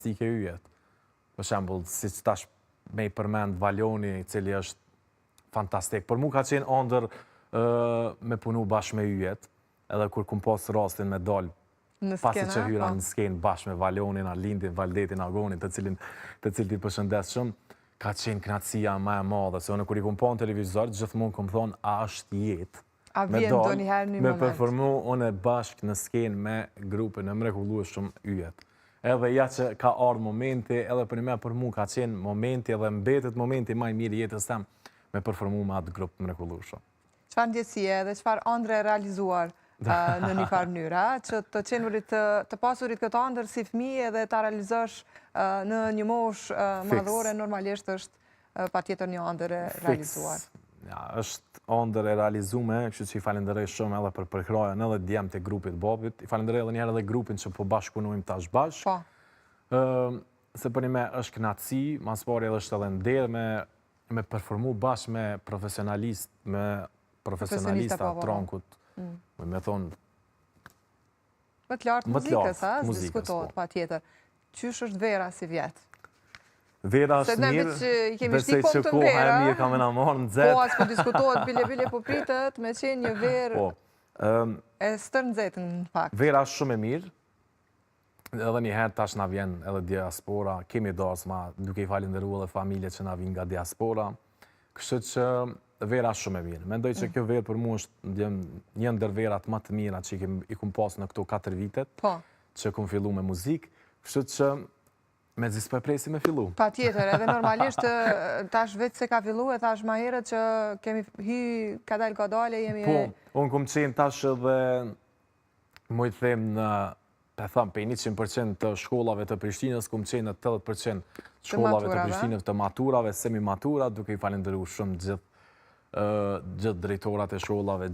fantastike yjet. Për shembull, si tash me i përmend Valoni, i cili është fantastik. Për mu ka qenë ondër me punu bashkë me yjet, edhe kur kum pas rastin me dal Në pasi skena, që hyra në skenë bashkë me Valonin, Arlindin, Valdetin, Agonin, të cilin i përshëndes shumë, ka qenë knaqësia më e madhe, se unë kur i kum pa në televizor, gjithmonë kum thonë, a është jetë A me vjen dal, ndonjëherë një me moment? performu unë bashkë në skenë me grupin e mrekullueshëm yjet. Edhe ja që ka ardhë momenti, edhe për një për mu ka qenë momenti edhe mbetet momenti më i mirë i jetës tem me performu me atë grup mrekullueshëm. Çfarë ndjesie dhe çfarë ëndre e realizuar në një farë mënyrë, a? Që të qenurit të pasurit këtë ëndër si fëmijë edhe ta realizosh në një moshë madhore, normalisht është patjetër një ëndër e realizuar. Ja, është ëndër e realizume, kështu që i falenderoj shumë edhe për përkrahjen edhe djemtë e grupit Babit. I falenderoj edhe një herë edhe grupin që po bashkëpunojmë tash bashkë. Se për një me është kënaqësi, mas pari edhe është edhe nder me performu bashkë me profesionalist, me profesionalista Profesionista, po, po, po. trankut, me thonë Më të lartë Më të muzikës, lartë a? muzikës, Diskutohet, po. pa tjetër. Qysh është vera si vjet? Vera Se është ne mirë, veç i kemi besoj shti që këmbë të koha e vera. mirë ka me na marrë në nxehtë. Po, as po diskutohet, bile bile po pritet me qenë një verë Po, e stërnxehtë në fakt. Vera është shumë e mirë, edhe një herë tash na vjen edhe diaspora, kemi dasma, duke i falenderu edhe familje që na vinë nga diaspora, kështu që vera është shumë e mirë. Mendoj që kjo verë për mua është një ndër verat më të mira që i kum pas në këto 4 vitet, që kum fillu me muzikë, kështu që me zi s'po e presim me fillu. Pa tjetër, edhe normalisht tash vetë se ka fillu, e thash ma herët që kemi hy kadal kadale, jemi Po, unë kum qenë tash edhe, mu i them në, pe tham, pe 100% të shkollave të Prishtinës, kum qenë në 80% të shkollave të maturave. Prishtinës, të maturave, semi matura, duke i falenderu shumë gjithë drejtorat e shkollave,